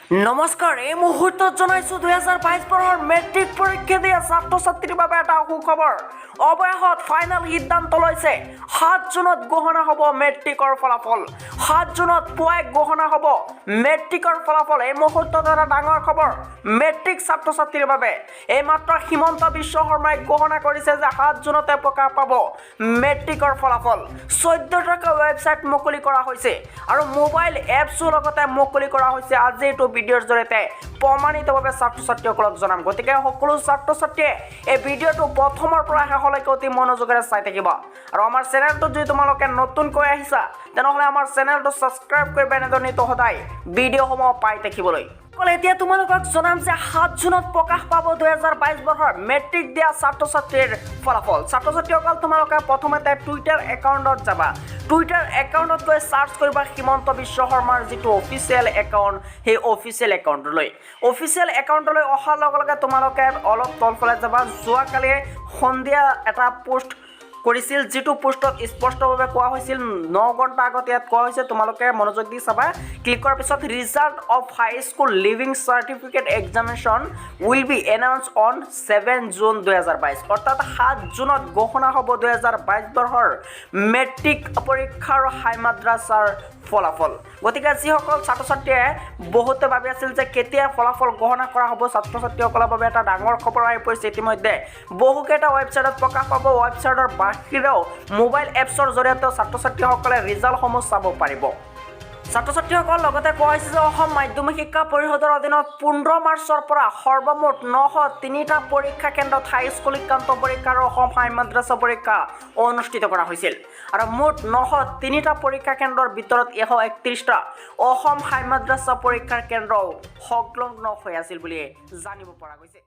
নমস্কাৰ, এই মুহূৰ্তত জনাইছো 2022 বৰ্ষৰ মেট্ৰিক পৰীক্ষা দিয়া ছাত্ৰ ছাত্ৰীৰ বাবে এটা সুখবৰ। অৱশেষত ফাইনেল সিদ্ধান্ত লৈছে, 7 জুনত ঘোষণা হ'ব মেট্ৰিকৰ ফলাফল। 7 জুনত পুৱাই ঘোষণা হ'ব মেট্ৰিকৰ ফলাফল। এই মুহূৰ্তত এটা ডাঙৰ খবৰ মেট্ৰিক ছাত্ৰ ছাত্ৰীৰ বাবে। এইমাত্ৰ হিমন্ত বিশ্ব শৰ্মাই ঘোষণা কৰিছে যে 7 জুনতে প্ৰকাশ পাব মেট্ৰিকৰ ফলাফল। 14টাকৈ ৱেবছাইট মুকলি কৰা হৈছে আৰু মোবাইল এপছো লগতে মুকলি কৰা হৈছে। আজি এইটো ভিডিঅ'ৰ জৰিয়তে প্ৰমাণিতভাৱে ছাত্ৰ ছাত্ৰীসকলক জনাম। গতিকে সকলো ছাত্ৰ ছাত্ৰীয়ে এই ভিডিঅ'টো প্ৰথমৰ পৰা শেষলৈকে অতি মনোযোগেৰে চাই থাকিব। আৰু আমাৰ চেনেলটোত যদি তোমালোকে নতুনকৈ আহিছা, তেনেহ'লে আমাৰ চেনেলটো ছাবস্ক্ৰাইব কৰিবা এনেদৰে নিতৌ সদায় ভিডিঅ'সমূহ পাই থাকিবলৈ। অকল এতিয়া তোমালোকক জনাম যে 7 জুনত প্ৰকাশ পাব 2022 বৰ্ষৰ মেট্ৰিক দিয়া ছাত্ৰ ছাত্ৰীৰ ফলাফল। ছাত্ৰ ছাত্ৰীসকল, তোমালোকে প্ৰথমতে টুইটাৰ একাউণ্টত যাবা। টুইটাৰ একাউণ্টত গৈ চাৰ্চ কৰিবা হিমন্ত বিশ্ব শৰ্মাৰ যিটো অফিচিয়েল একাউণ্ট, সেই অফিচিয়েল একাউণ্টলৈ অহাৰ লগে লগে তোমালোকে অলপ তলফালে যাবা। যোৱাকালি সন্ধিয়া এটা পোষ্ট কৰিছিল, যিটো পোষ্টত স্পষ্টভাৱে কোৱা হৈছিল, 9 ঘণ্টা আগত ইয়াত কোৱা হৈছে, তোমালোকে মনোযোগ দি চাবা। ক্লিক কৰাৰ পিছত "Result of High School Leaving Certificate examination will be announce on 7 June 2022", অৰ্থাৎ 7 জুনত ঘোষণা হ'ব 2022 বৰ্ষৰ মেট্ৰিক পৰীক্ষাৰ হাই মাদ্ৰাছাৰ ফলাফল। গতিকে যিসকল ছাত্ৰ ছাত্ৰীয়ে বহুতে ভাবি আছিল যে কেতিয়া ফলাফল ঘোষণা কৰা হ'ব, ছাত্ৰ ছাত্ৰীসকলৰ বাবে এটা ডাঙৰ খবৰ আহি পৰিছে। ইতিমধ্যে বহুকেইটা ৱেবছাইটত প্ৰকাশ পাব। ৱেবছাইটৰ বাহিৰেও মোবাইল এপছৰ জৰিয়তেও ছাত্ৰ ছাত্ৰীসকলে ৰিজাল্টসমূহ চাব পাৰিব। ছাত্ৰ ছাত্ৰীসকল, লগতে কোৱা হৈছে যে অসম মাধ্যমিক শিক্ষা পৰিষদৰ অধীনত 15 মাৰ্চৰ পৰা সৰ্বমুঠ 903টা পৰীক্ষা কেন্দ্ৰত হাইস্কুল শিক্ষান্ত পৰীক্ষা আৰু অসম হাই মাদ্ৰাছা পৰীক্ষা অনুষ্ঠিত কৰা হৈছিল। আৰু মুঠ 903টা পৰীক্ষা কেন্দ্ৰৰ ভিতৰত 131টা অসম হাই মাদ্ৰাছা পৰীক্ষাৰ কেন্দ্ৰও সংলগ্ন হৈ আছিল বুলি জানিব পৰা গৈছে।